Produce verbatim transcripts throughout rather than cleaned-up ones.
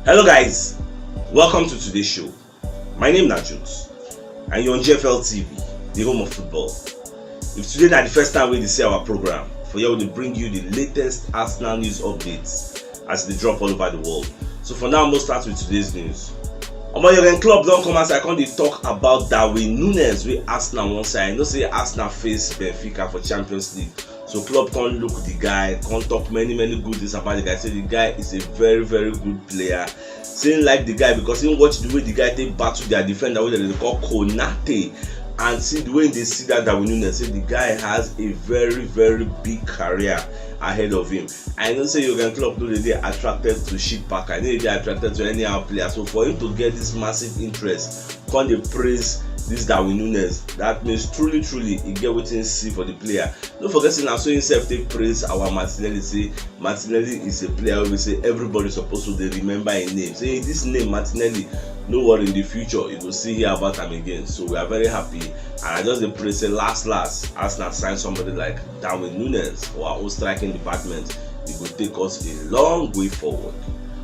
Hello guys, welcome to today's show. My name na Jukes and you're on G F L T V, the home of football. If today na the first time wey you dey see our program, for here we dey bring you the latest Arsenal news updates as e dey drop all over the world. So for now, we'll start with today's news. Omo, Jurgen Klopp don come outside come dey talk about Darwin Nunez wey Arsenal wan sign. You know say Arsenal face Benfica for Champions League. So Klopp come look the guy, come talk many many good things about the guy. Say the guy is a very very good player. Say him like the guy because him watch the way the guy take battle their defender wey dem dey call Konate, and see the way they see that Darwin Nunez. Say the guy has a very very big career ahead of him. I know say Jurgen Klopp no dey dey attracted to shit pack. I know dey attracted to anyhow player. So for him to get this massive interest, come dey praise this Darwin Nunez, that means truly truly he get wetin he see for the player. No forget say na so himself take praise our Martinelli, say Martinelli is a player wey be say everybody suppose to dey remember him name. Say this name Martinelli, no worry, in the future you go still hear about am again. So we are very happy, and I just dey pray say last last Arsenal sign somebody like Darwin Nunez for our own striking department. E go take us a long way forward.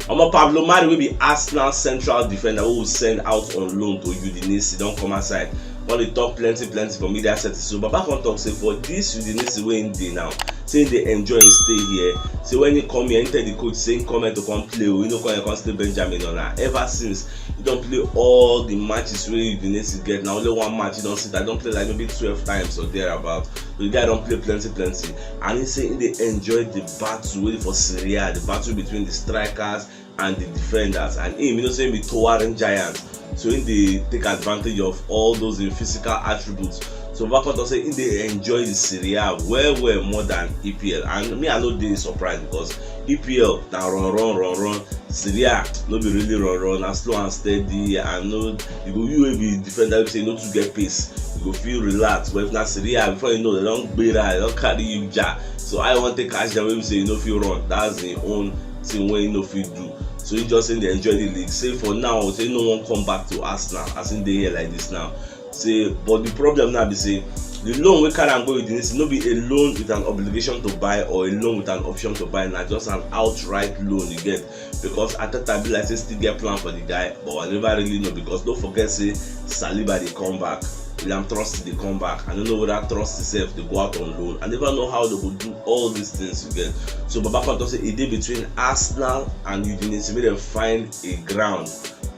Omo, Pablo Mari wey be Arsenal central defender wey we send out on loan to Udinese don come outside come dey talk plenty plenty for media setting. So Baba come talk say for this Udinese wey him dey now, say him dey enjoy him stay here. Say when he come here, he tell the coach say he come here to come play o, he no come here come stay Benjamin o. Na ever since he don play all the matches wey Udinese get, na only one match he don sit. I don play like maybe twelve times or thereabout. So the guy don play plenty plenty, and he say he dey enjoy the battle wey dey for Serie A, the battle between the strikers and the defenders. And him, you know say him be towering giant, so him dey take advantage of all those him physical attributes. So Baba come talk say him dey enjoy the Serie A well well more than E P L, and me, I no dey surprised because E P L na run run run run. Serie A no be really run run, na slow and steady. And no, you go, you wey be defender wey be say you no too get pace, you go feel relaxed. But if na Serie A, before you know, dem don gbera, dem don carry you ja. So how you wan take catch dem wey be say you no fit run? That's the own thing wey you no fit do. So he just say dey enjoy the league. Say for now, say no wan come back to Arsenal as him dey here like this now. Say, but the problem now be say the loan wey carry am go Udinese no be a loan with an obligation to buy or a loan with an option to buy. Na just an outright loan, you get, because Arteta be like say still get plan for the guy, but I never really know because don't forget say Saliba dey come back, William Trust dey come back. I don't know whether Trust himself dey go out on loan. I never know how they go do all these things, you get. So Baba come talk say e dey between Arsenal and Udinese, make dem find a ground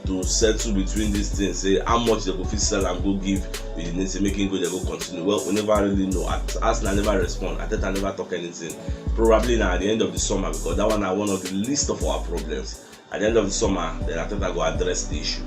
to settle between these things, say how much they go fit sell am go give Udinese, say make him go, they go continue. Well, we never really know. At- Arsenal never respond. Arteta never talk anything. Probably now at the end of the summer, because that one na one of the least of our problems. At the end of the summer, then Arteta go address the issue.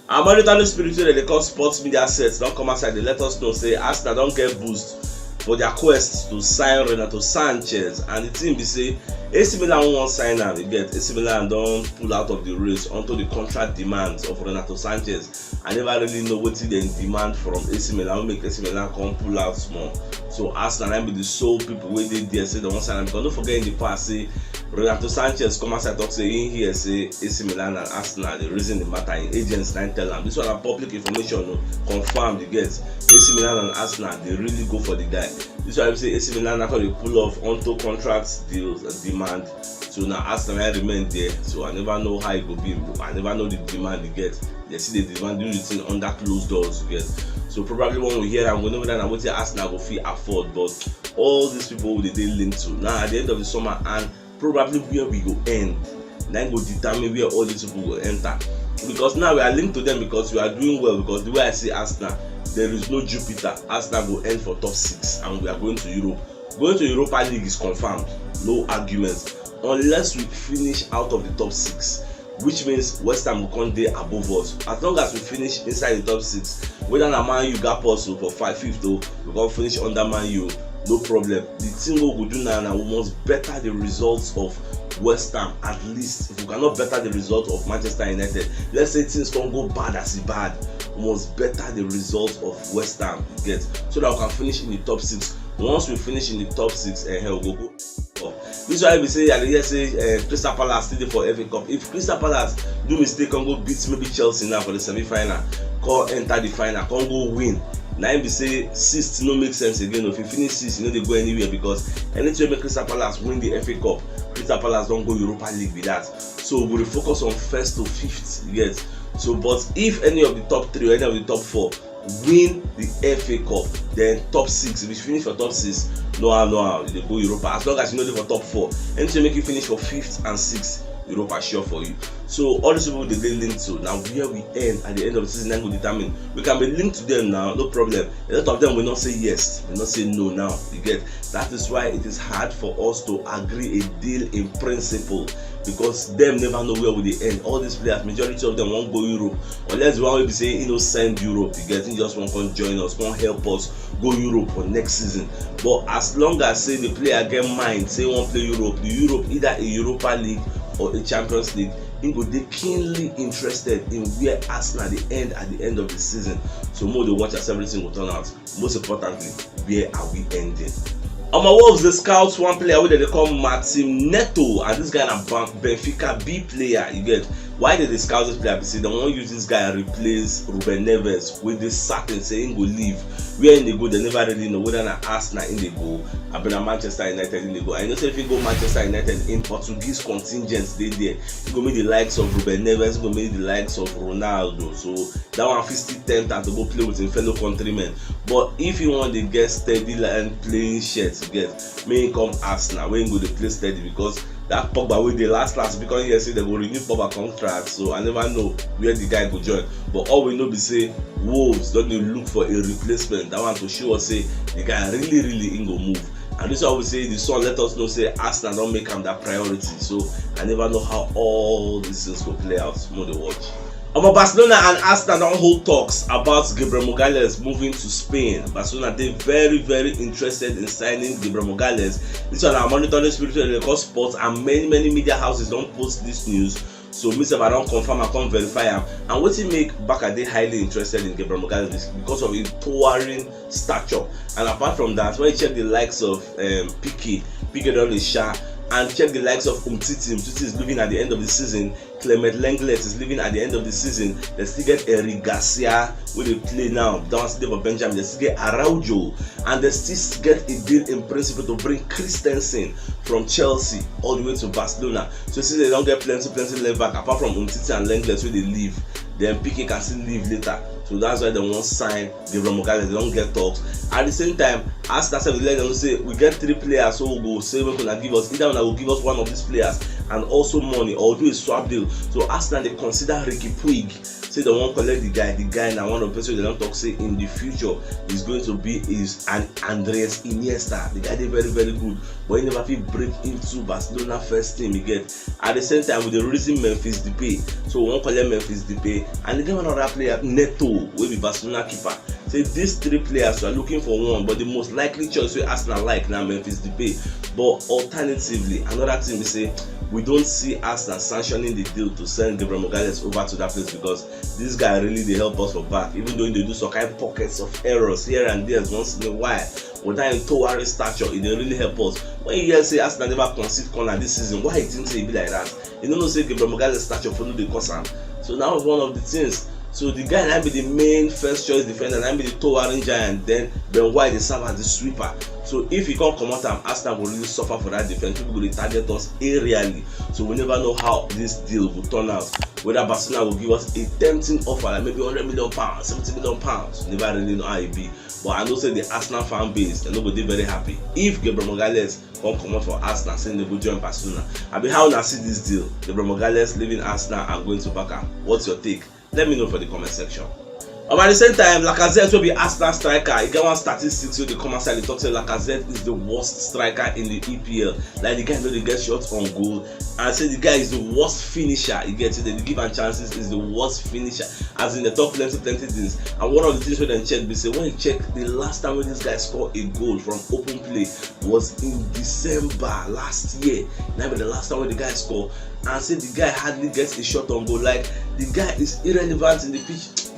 Our Mauritanian spirit wey dem dey call Sports Media Set don come outside dey let us know say Arsenal don get boost for their quest to sign Renato Sanchez, and the thing be say A C Milan wan sign am, you get. A C Milan don pull out of the race unto the contract demands of Renato Sanchez. I never really know wetin dem demand from A C Milan wey make A C Milan come pull out small. So Arsenal na be the sole people wey dey there say dem wan sign am, because no forget in the past say Renato Sanchez come outside talk say he hear say A C Milan and Arsenal dey reason the matter. Him agents na tell am. This one na public information o, confirmed, you get. A C Milan and Arsenal dey really go for the guy. This one be say A C Milan na come dey pull off unto contract deals demand. So na Arsenal na remain there. So I never know how e go be. I never know the demand, you get. They see the demand, do the thing under closed doors, you get. So probably when we hear am, we know whether na wetin Arsenal go fit afford. But all these people wey dey dey linked to now at the end of the summer, and probably where we go end, na go determine where all these people go enter. Because now we are linked to them because we are doing well. Because the way I see Arsenal, there is no Jupiter. Arsenal go end for top six, and we are going to Europe. Going to Europa League is confirmed, no argument, unless we finish out of the top six, which means West Ham go come dey above us. As long as we finish inside the top six, whether na Man U gap us o for five, fifth o, we come finish under Man U, no problem. The thing wey we go do now na we must better the results of West Ham at least. If we cannot better the result of Manchester United, let's say things come go bad as e bad, we must better the result of West Ham, you get, so that we can finish in the top six. Once we finish in the top six, eh, we go go. This why we say, I dey hear say, eh, Crystal Palace still dey for F A Cup. If Crystal Palace do mistake, come go beat maybe Chelsea now for the semi-final, come enter the final, come go win. Na im be say sixth no make sense again. If you finish sixth, you no dey go anywhere, because anything wey make Crystal Palace win the F A Cup, Crystal Palace don go Europa League be that. So we dey focus on first to fifth, you get? So, but if any of the top three or any of the top four win the F A Cup, then top six, if you finish for top six, no how, no how, you dey go Europa. As long as you no dey for top four, anything make you finish for fifth and sixth, Europa sure for you. So all these people dey dey linked to. Now where we end at the end of the season, that go determine. We can be linked to them now, no problem. A lot of them will not say yes, will not say no now. You get? That is why it is hard for us to agree a deal in principle, because them never know where we dey end. All these players, majority of them won't go Europe, unless the one wey be say he no send Europe. You get? He just wan come join us, come help us go Europe for next season. But as long as say the player get mind say he wan play Europe, the Europe, either a Europa League or a Champions League, he go dey keenly interested in where Arsenal dey end at the end of the season. So make we dey watch as everything go turn out. Most importantly, where are we ending? Omo, Wolves dey scout one player wey dem dey call Martin Neto, and this guy na Ban-, Benfica B player. You get? Why dem dey scout this player be say dem wan use this guy replace Ruben Neves, wey dey certain say he go leave. Where he dey go, dem never really know, whether na Arsenal he dey go, abi na Manchester United he dey go. And you know say if he go Manchester United, im Portuguese contingent dey there. He go meet the likes of Ruben Neves, he go meet the likes of Ronaldo. So that one fit still tempt am to go play with him fellow countrymen. But if he wan dey get steady line playing shirt, you get, make he come Arsenal, wey he go dey play steady, because that Pogba wey dey last last, because he say dem go renew Pogba contract, so I never know where the guy go join. But all we know be say Wolves don dey look for a replacement. That one to show us say the guy really, really he go move. And this one we say the sun let us know say Arsenal don make am that priority. So I never know how all these things go play out. Make we dey watch. Omo, Barcelona and Arsenal don hold talks about Gabriel Magalhaes moving to Spain. Barcelona dey very, very interested in signing Gabriel Magalhaes. This one na Monitoring Spirit wey dey call sports, and many, many media houses don post this news. So me sef, I don confirm and come verify am. And wetin make Barca dey highly interested in Gabriel Magalhaes is because of his towering stature. And apart from that, when you check the likes of um, Piqué, Piqué don dey sha, and check the likes of Umtiti. Umtiti is leaving at the end of the season. Clement Lenglet is leaving at the end of the season. Dem still get Eric Garcia, wey dey play now, don still dey for Benjamin. Dem still get Araujo, and dem still get a deal in principle to bring Christensen from Chelsea all the way to Barcelona. So since dem don get plenty, plenty left back, apart from Umtiti and Lenglet wey dey leave, then Piqué can still leave later. So that's why dem wan sign Gabriel Magalhaes. Dem don get talks. At the same time, Arsenal sef dey let dem know say we get three players, so we go say make una give us, either una go give us one of these players and also money, or do a swap deal. So Arsenal dey consider Riqui Puig, say dem wan collect the guy. The guy na one of the person wey dem don talk say in the future is going to be is an Andres Iniesta. The guy dey very, very good, but he never fit break into Barcelona first team, you get. At the same time, we dey reason Memphis Depay. So we wan collect Memphis Depay, and e get one other player, Neto, wey be Barcelona keeper. Say these three players, we are looking for one, but the most likely choice wey Arsenal like na Memphis Depay. But alternatively, another thing be say we don see Arsenal sanctioning the deal to send Gabriel Magalhaes over to that place, because this guy really dey help us for back, even though he dey do some kind pockets of errors here and there once in a while. With that towering stature, e dey really help us. When you hear say Arsenal never concede corner this season, why you think say e be like that? You no know say Gabriel Magalhaes stature for no dey cause am. So that was one of the things. So the guy na be the main first choice defender, na be the towering giant. Then Ben White dey serve as the sweeper. So if he come comot am, Arsenal go really suffer for that defense. People go dey target us aerially. So we never know how this deal go turn out. Whether Barcelona go give us a tempting offer, like maybe hundred million pounds, seventy million pounds, never really know how e be. But I know say the Arsenal fan base, dem no go dey very happy if Gabriel Magalhaes come comot for Arsenal, say dem go join Barcelona. Abi how una see this deal? Gabriel Magalhaes leaving Arsenal and going to Barca. What's your take? Let me know for the comment section. Um, at the same time, Lacazette wey be Arsenal striker, e get one statistics wey dey come outside, dey talk say Lacazette is the worst striker in the E P L. Like, the guy no dey get shots on goal, and say the guy is the worst finisher. You get it? Dem dey give am chances, is the worst finisher. As in, dem talk plenty, plenty things. And one of the things wey dem check be say, when you check the last time wey this guy score a goal from open play was in December last year. Na be the last time wey the guy score, and say the guy hardly gets a shot on goal. Like, the guy is irrelevant in the pitch.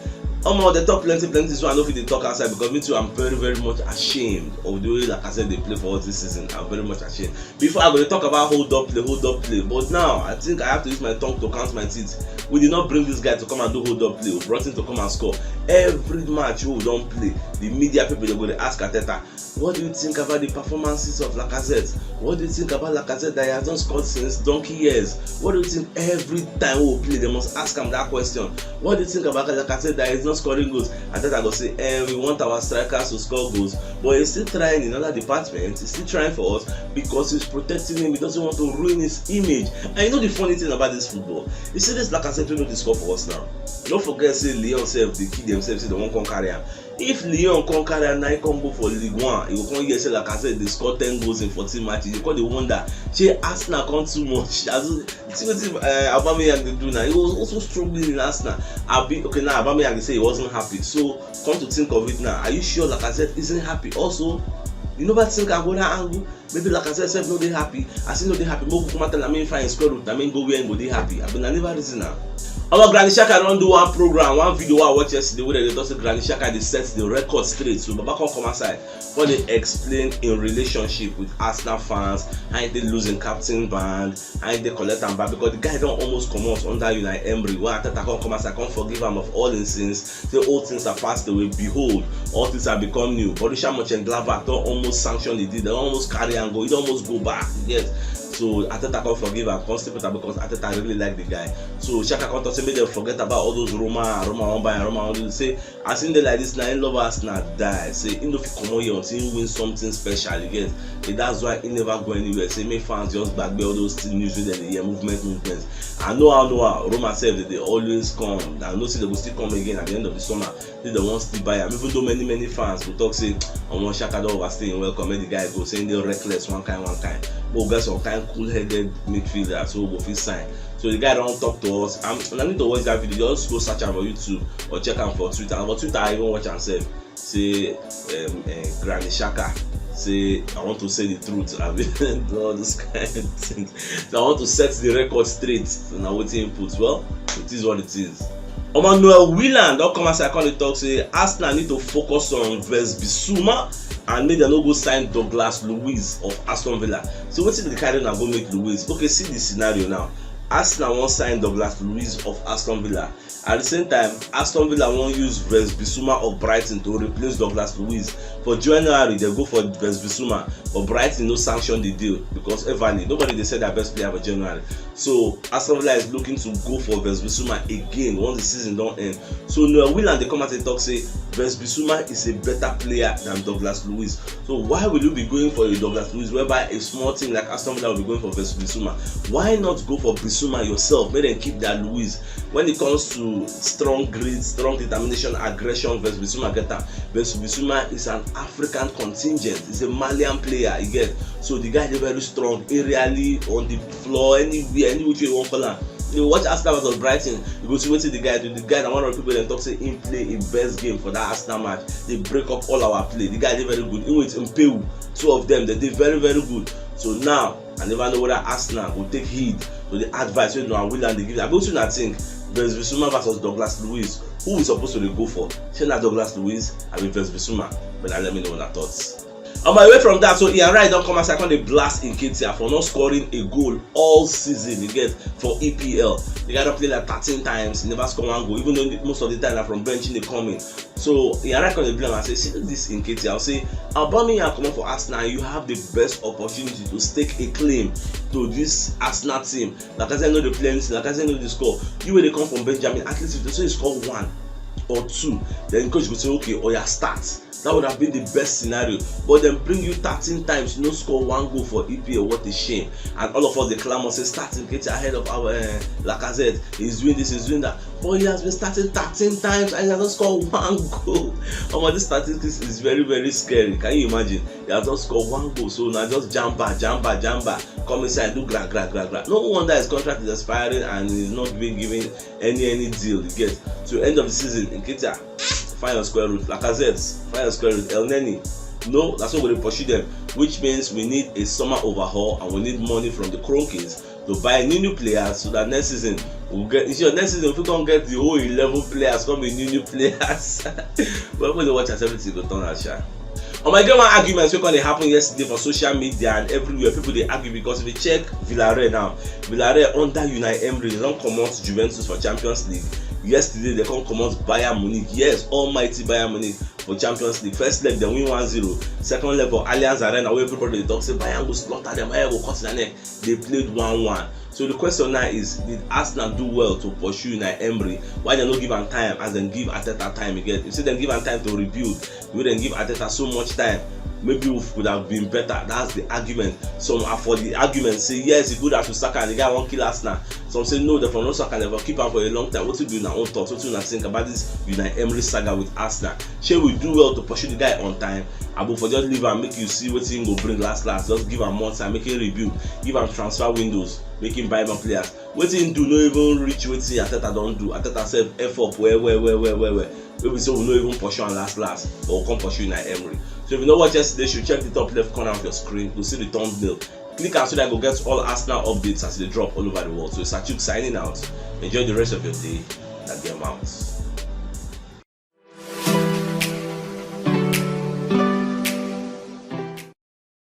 Omo, they talk plenty, plenty, so I no fit dey talk outside because me too, I'm very, very much ashamed of the way Lacazette dey play for us this season. I'm very much ashamed. Before I go dey talk about hold up play, hold up play, but now I think I have to use my tongue to count my teeth. We did not bring this guy to come and do hold up play. We brought him to come and score. Every match we don play, the media people dey go dey ask Arteta, "What do you think about the performances of Lacazette? What do you think about Lacazette that he has not scored since donkey years? What do you think?" Every time we play, they must ask him that question. "What do you think about Lacazette that is not scoring goals?" And then I go say, "Eh, we want our strikers to score goals, but he's still trying in other departments. He's still trying for us because he's protecting him. He doesn't want to ruin his image." And you know the funny thing about this football? You see this Lacazette wey no dey score for us now. Don't forget say Lyon sef dey kill themselves, say they wan come carry am. If Lyon come carry am, na him come go for Ligue one, you go come hear say Lacazette dey score ten goals in fourteen matches. You come dey wonder, shey Arsenal come too much? As in, see wetin, uh, Aubameyang dey do now. He was also struggling in Arsenal. Abi, okay, now Aubameyang dey say he wasn't happy. So, come to think of it now, are you sure Lacazette isn't happy also? You never think am go that angle? Maybe Lacazette sef no dey happy. As he no dey happy, make we come and tell am, make him find square root, na make him go where him go dey happy. Abi na never reason am. Our Granit Xhaka don do one program, one video wey I watch yesterday, wey dem dey talk say Granit Xhaka dey set the record straight. So Baba come come outside, come dey explain him relationship with Arsenal fans, how he dey lose him captain band, how he dey collect am back, because the guy don almost comot under Unai Emery, wey Arteta come come outside, come forgive am of all him sins, say old things are passed away, behold, all things are become new. Borussia Mönchengladbach don almost sanction the deal, they don almost carry am go, he don almost go back, you get? So Arteta come forgive am, come still put am because Arteta really like the guy. So Xhaka come talk say make dem forget about all those Roma, Roma wan buy am, Roma wan do, say as him dey like this now, him love Arsenal die. Say him no fit comot here until him win something special, you get? Say that's why he never go anywhere. Say make fans just gbagbe all those thing, news wey dem dey hear, movement, movement. I know how, know how Roma sef dey, dey always come. I know say they go still come again at the end of the summer. Say they wan still buy am, even though many, many fans go talk say, "Omo, Xhaka don overstay him welcome, make the guy go." Say him dey reckless, one kind, one kind. But we get some kind cool-headed midfielder, so we go fit sign. So the guy don talk to us. And I need to watch that video. Just go search am for YouTube or check am for Twitter. And for Twitter, I even watch am sef. Say, um, uh, Granit Xhaka say, "I want to say the truth." I mean, all this kind of things. So I want to set the record straight. So now wetin he put? Well, it is what it is. Omo, Noel Whelan don come outside come dey talk say Arsenal need to focus on Vers Bissouma and make dem no go sign Douglas Luiz of Aston Villa. So wetin dey carry una go meet Luiz? Okay, see the scenario now. Arsenal wan sign Douglas Luiz of Aston Villa. At the same time, Aston Villa wan use Vers Bissouma of Brighton to replace Douglas Luiz. For January, they go for Vers Bissouma, but Brighton no sanction the deal because Everly, nobody dey sell their best player for January. So Aston Villa is looking to go for Vers Bissouma again once the season don end. So Noel Whelan dey come out and talk say Vers Bissouma is a better player than Douglas Luiz. So why will you be going for a Douglas Luiz whereby a small team like Aston Villa will be going for Vers Bissouma? Why not go for Bissouma yourself? Make dem keep their Luiz. When it comes to strong grit, strong determination, aggression, Vers Bissouma get am. Vers Bissouma is an African contingent. He's a Malian player, you get. So the guy dey very strong, aerially, on the floor, anywhere, any which way you wan call am. You watch Arsenal versus Brighton, you go see wetin the guy do. The guy na one of the people dem talk say him play him best game for that Arsenal match. They break up all our play. The guy dey very good. Him with Mpewu, two of them, they dey very, very good. So now, I never know whether Arsenal go take heed to the advice wey Noah William dey give. I go soon, I think, Vers Bissouma versus Douglas Luiz. Who we supposed to dey go for? Shey na Douglas Luiz, I mean Vers Bissouma. But now let me know una thoughts. Omo, away from that, so Ian Wright don come outside, come dey blast Nketiah for not scoring a goal all season, you get, for E P L. The guy don play like thirteen times, he never score one goal, even though most of the time na from bench he dey come in. So Ian Wright come dey blame am and say, "See this Nketiah." I say, "Aubameyang comot for Arsenal, you have the best opportunity to stake a claim to this Arsenal team. Lacazette no dey play anything, Lacazette no dey score. You wey dey come from Benjamin, at least if you say you score one or two, then coach go say, 'Okay, oya, start.'" That would have been the best scenario. But dem bring you thirteen times, no score one goal for E P L. What a shame. And all of us dey clamor say, "Start Nketiah ahead of our, uh, Lacazette. He's doing this, he's doing that." But he has been starting thirteen times and he has not scored one goal. Omo, this statistics is very, very scary. Can you imagine? He has not scored one goal. So now just jamba, jamba, jamba. Come inside, do gra, gra, gra, gra. No wonder his contract is expiring and he's not being given any, any deal, you get. So end of the season, Nketiah, find your square root. Lacazette, find your square root. Elneny, no, that's what we dey pursue them. Which means we need a summer overhaul and we need money from the Kroenkes to buy new, new players so that next season We get, you see, next season we fit come get the whole eleven players, come be new new players. But when they watch as everything go turn out, sha. Oh my God, one argument wey come dey happen yesterday for social media and everywhere. People dey argue because if you check Villarreal now, Villarreal under Unai Emery don comot Juventus for Champions League. Yesterday they come comot Bayern Munich. Yes, almighty Bayern Munich for Champions League. First leg dem win one zero. Second leg for Allianz Arena, wey everybody dey talk say Bayern go slaughter dem, Bayern go cut their neck. They played one one. So the question now is, did Arsenal do well to pursue Unai Emery? Why they no give am time as dem give Arteta time again? If say dem give am time to rebuild, we dem give Arteta so much time, maybe we could have been better. That's the argument. Some are for the argument, say yes, e good as we sack am, the guy wan kill Arsenal. Some say no, dem for no sack am, dem for keep am for a long time. Wetin be una own thoughts? Wetin una think about this Unai Emery saga with Arsenal? Shey we do well to pursue the guy on time? Abi for just leave am, make you see wetin he go bring last last. Just give am more time, make him rebuild, give am transfer windows, make him buy more players. Wetin he do no even reach wetin Arteta don do. Arteta sef F up well well well well well well. Wey be say we no even pursue am last last, but we come pursue Unai Emery. So if you no watch yesterday show, check the top left corner of your screen. You see the thumbnail. Click am so that you go get all Arsenal updates as they drop all over the world. So it's Achuk signing out. Enjoy the rest of your day. Na game out.